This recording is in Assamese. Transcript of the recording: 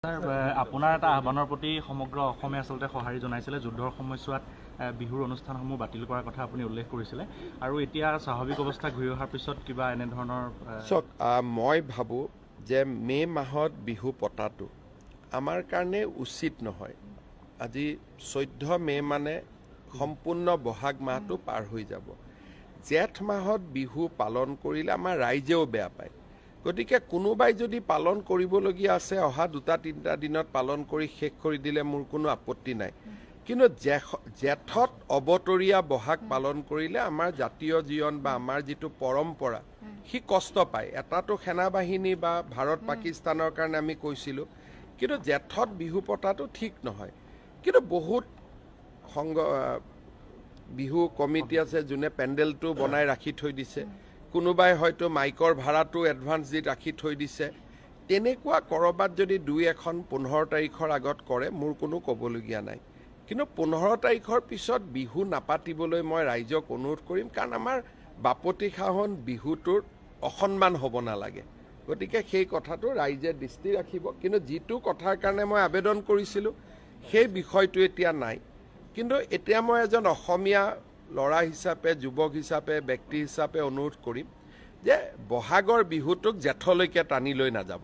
ছাৰ, আপোনাৰ এটা আহ্বানৰ প্ৰতি সমগ্ৰ অসমে আচলতে সঁহাৰি জনাইছিলে। যুদ্ধৰ সময়ছোৱাত বিহুৰ অনুষ্ঠানসমূহ বাতিল কৰাৰ কথা আপুনি উল্লেখ কৰিছিলে আৰু এতিয়া স্বাভাৱিক অৱস্থা ঘূৰি অহাৰ পিছত কিবা এনেধৰণৰ চাওক, মই ভাবোঁ যে মে' মাহত বিহু পতাটো আমাৰ কাৰণে উচিত নহয়। আজি 14 মে', মানে সম্পূৰ্ণ বহাগ মাহটো পাৰ হৈ যাব। জেঠ মাহত বিহু পালন কৰিলে আমাৰ ৰাইজেও বেয়া পায়। গতিকে কোনোবাই যদি পালন কৰিবলগীয়া আছে, অহা দুটা তিনিটা দিনত পালন কৰি শেষ কৰি দিলে মোৰ কোনো আপত্তি নাই। কিন্তু জেঠত অবতৰীয়া বহাগ পালন কৰিলে আমাৰ জাতীয় জীৱন বা আমাৰ যিটো পৰম্পৰা, সি কষ্ট পায়। এটাতো সেনাবাহিনী বা ভাৰত পাকিস্তানৰ কাৰণে আমি কৈছিলোঁ, কিন্তু জেঠত বিহু পতাটো ঠিক নহয়। কিন্তু বহুত সংঘ, বিহু কমিটি আছে, যোনে পেণ্ডেলটো বনাই ৰাখি থৈ দিছে, কোনোবাই হয়তো মাইকৰ ভাড়াটো এডভান্স দি ৰাখি থৈ দিছে। তেনেকুৱা ক'ৰবাত যদি দুই এখন 15 তাৰিখৰ আগত কৰে, মোৰ কোনো ক'বলগীয়া নাই। কিন্তু 15 তাৰিখৰ পিছত বিহু নাপাতিবলৈ মই ৰাইজক অনুৰোধ কৰিম, কাৰণ আমাৰ বাপতি সাহোন বিহুটোৰ অসন্মান হ'ব নালাগে। গতিকে সেই কথাটো ৰাইজে দৃষ্টি ৰাখিব। কিন্তু যিটো কথাৰ কাৰণে মই আবেদন কৰিছিলোঁ, সেই বিষয়টো এতিয়া নাই। কিন্তু এতিয়া মই এজন অসমীয়া ল'ৰা হিচাপে, যুৱক হিচাপে, ব্যক্তি হিচাপে অনুৰোধ কৰিম যে বহাগৰ বিহুটোক জেঠলৈকে টানি লৈ নাযাব।